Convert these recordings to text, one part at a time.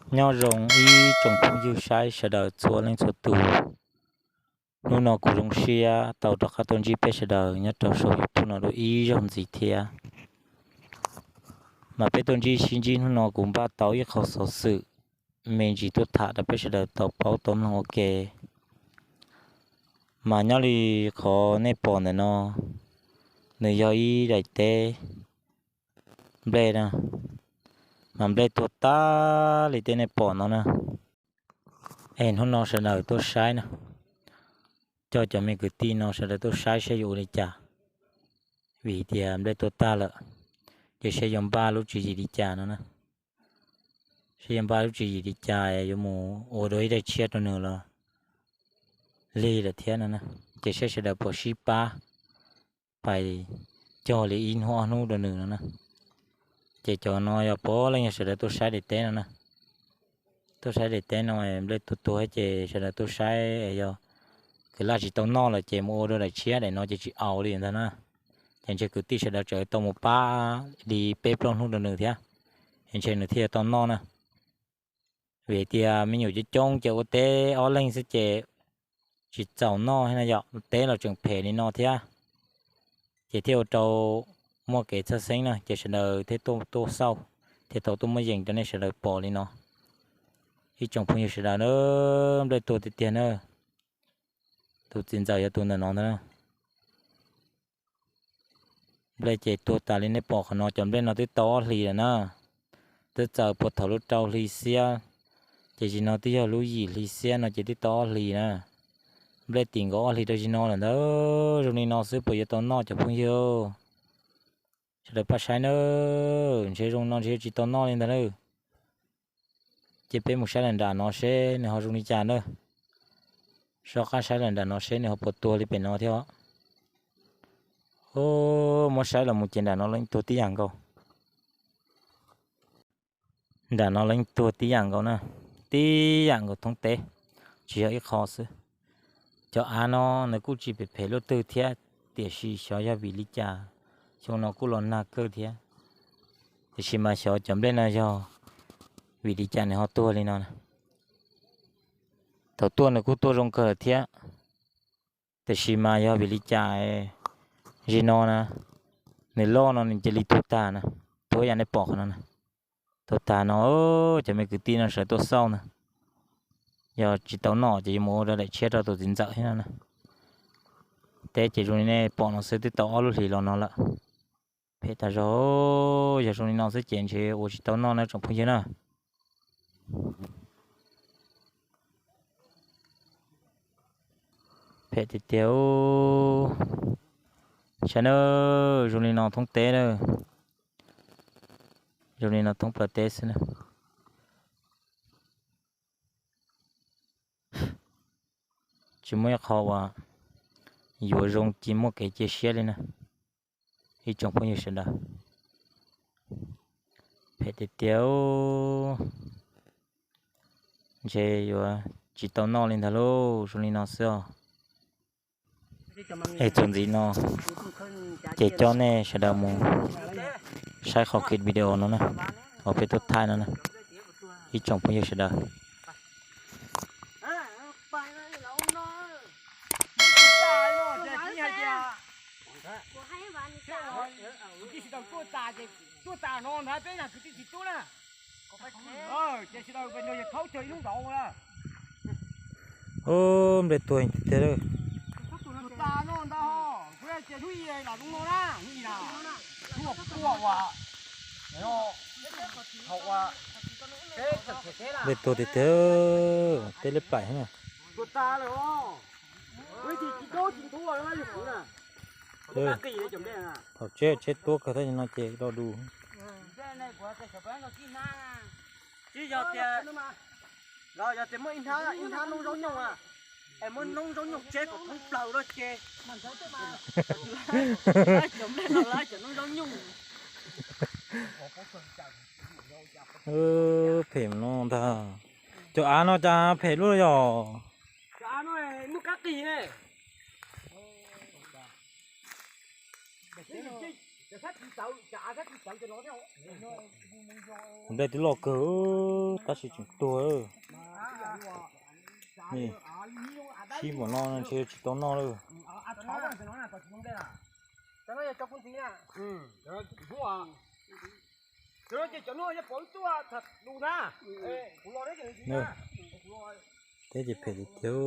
Nyob zoo ib tsoom phooj ywg saib sawv daws txhua leej txhua tus. Hnub no kuv zoo siab tau rov qab tuaj ntsib peb sawv daws nyob rau saum YouTube no dua ib zaug ntxiv thiab. Mas peb tuaj ntsib sib ntsib hnub no kuv npaj tau ib qho xov xwm me ntsis tuaj tham rau peb sawv daws tau paub tau mloog ua ke. Mas nyob li qhov nej pom ntawm no, nws yog ib daim teb nplej na, mas nplej tuag tag li tej nej pom no na. Es hnub no sawv daws tuaj saib na, coj cov me kwv tij no sawv daws tuaj saib seb yuav ua li cas, vim tias nplej tuag tag lawm, ces seb yuav npaj lub tswv yim li cas no na. Seb yuav npaj lub tswv yim li cas, yuav mus ua dua ib daim tshiab rau nws los lig lawm thiab no na. Ces seb sawv daws puas sib pab pais cog li ib hnub ob hnub rau nws no na. Ces cov no yog puav leej yog sawv daws tuaj saib daim teb no na. Tuaj saib daim teb no nplej tuag tuag ces sawv daws tuaj saib es yog kwv laj tsis tau noj lawm ces mus ua dua daim tshiab, daim no ces tsis aus li ntag na. Ces ntshe kwv tij sawv daws tseem tau mus pab li peb plaub hnub rau nws thiab, es ntshe nws thiaj yuav tau noj na. Vim tias me nyuam coob coob ces ua teb ob leeg xwb ces tsis txaus noj thiab no yom, teb los tseem phem li no thiab. Ces thiaj ua rau muaj kev txhawj xeeb na, ces sawv daws thiaj tuaj xauj, thiaj tau tuaj muab yees rau nej sawv daws pom li no. Ib tsoom phooj ywg sawv daws na, nplej tuag tiag tiag na. Tus txiv ntxawm yog tus ntawm no ntag na. Nplej ces tuag tas li nej pom qhov no, cov nplej no twb tau ob hlis lawm na. Twb txaus puag thaum lub rau hli xiab, ces zaum no twb yog lub yim hli xiab no ces twb tau ob hlis na. Nplej tim nkaus ob hlis rau zaum no lawm ntag. Zoo li no xwb puas yuav tau noj cov phooj ywg? Sawv daws pab saib na, ntshe zoo no ntshe yuav tsis tau noj li ntag na. Ces peb mus saib lawm nram no seb nws ho zoo li cas na. Soj qab saib lawm nram no seb nws ho puas tuag li pem no thiab. Muab saib los mus ces nram no los yeej tuag tib yam nkaus. Nram no los yeej tuag tib yam nkaus na, tib yam nkaus thoob teb, tsis yog ib qho xwb. Cov av no nws kuj tsis phem phem luaj twg thiab, tiam sis xyov yog vim li cas xyoo no kuj los nag kawg thiab. Tiam sis mas xyov cov nplej no yog vim li cas nws ho tuag li no. Thaum tuaj nws kuj tuaj zoo kawg lawm thiab, tiam sis mas yog vim li cas zaum no na, nws loj no nws cia li tuag tag na, tuag ib yam nej pom qhov no na. Tuag tag no, cov me kwv tij no sawv tuaj xauj na, yog tsis tau noj ces yuav mus ua rau daim tshiab rau tus txiv ntxawm thiab no na. Teb ces zoo li nej pom no xwb twb tau ob lub hlis los no lawm. Phem tag zog, yog zoo li no xwb ces ntshe ua tsis tau noj na tsoom phooj ywg na. Phem tiag tiag. Saib na, zoo li no thoob teb na, zoo li no thoob plaws teb xwb na. Tsis muaj ib qho uas yuav zoo ci muaj kev cia siab li na, ib tsoom phooj ywg sawv daws. Phem tiag tiag, ntshe yuav tsis tau noj li ntag lauj, zoo li no xwb os. Es txuas ntxiv no ces coj nej sawv daws mus saib qhov clip video no na, uas peb tuaj thaij no na, ib tsoom phooj ywg sawv daws. Ub, nplej tuag tiag tiag lawm. Nplej tuag tiag tiag, teb leb plaim thiab na. Thaum tseb tseb tuab kawg thiab no ces do dus. Yog tias muaj ib hnab noob zaub nyooj, es muab noob zaub nyooj tseb kom thoob plaws lawm ces, phem no ntag. Cov av no cas phem luaj yog. Nplej twb loj kawg. Tab sis tseem tuag. Sib npaum no ntshe tsis tau noj lawm. Teb ces phem tiag tiag.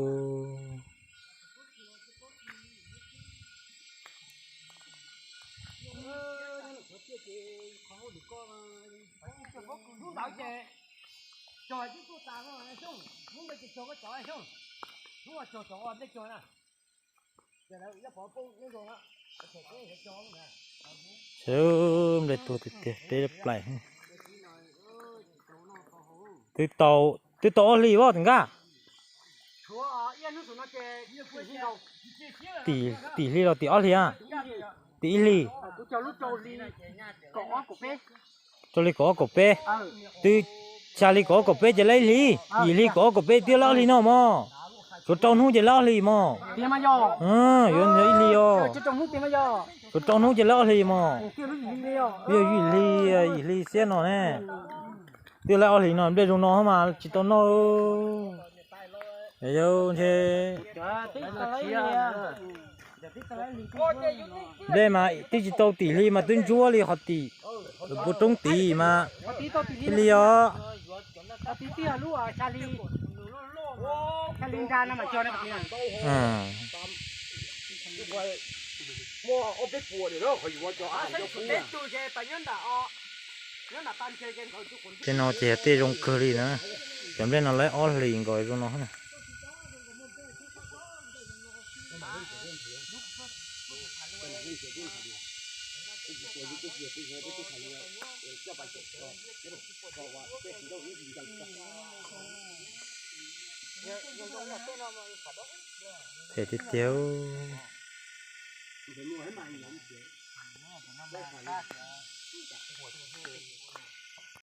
Sawv nplej tuag tiag tiag peb plaim. Twb tau, twb tau ob hlis as tim nkaj. Tim hli los tim ob hlis a? Tim ib hlis. Rau hli kaum ob kaum peb. Twb xya hli kaum ob kaum peb ces lawv ib hlis, yim hli kaum ob kaum peb twb lawv ob hlis no mog. Tshuav rau hnub ces lawv ob hlis mog. Yuav ib hlis os. Tshuav rau hnub ces lawv ob hlis mog. Yog yim hli, yim hli xiab no ne. Twb lawv ob hlis no nplej zoo no mas tsis tau noj. Yog ntshe nplej mas twb tsis tau tim hli mas twb ntsuab li qhov tim, puas roob tid mas thiaj li os. Tej no ces yog tej zoo kawg li na. Cov nplej no lawv ob hlis nkaus zoo no. Phem tiag tiag.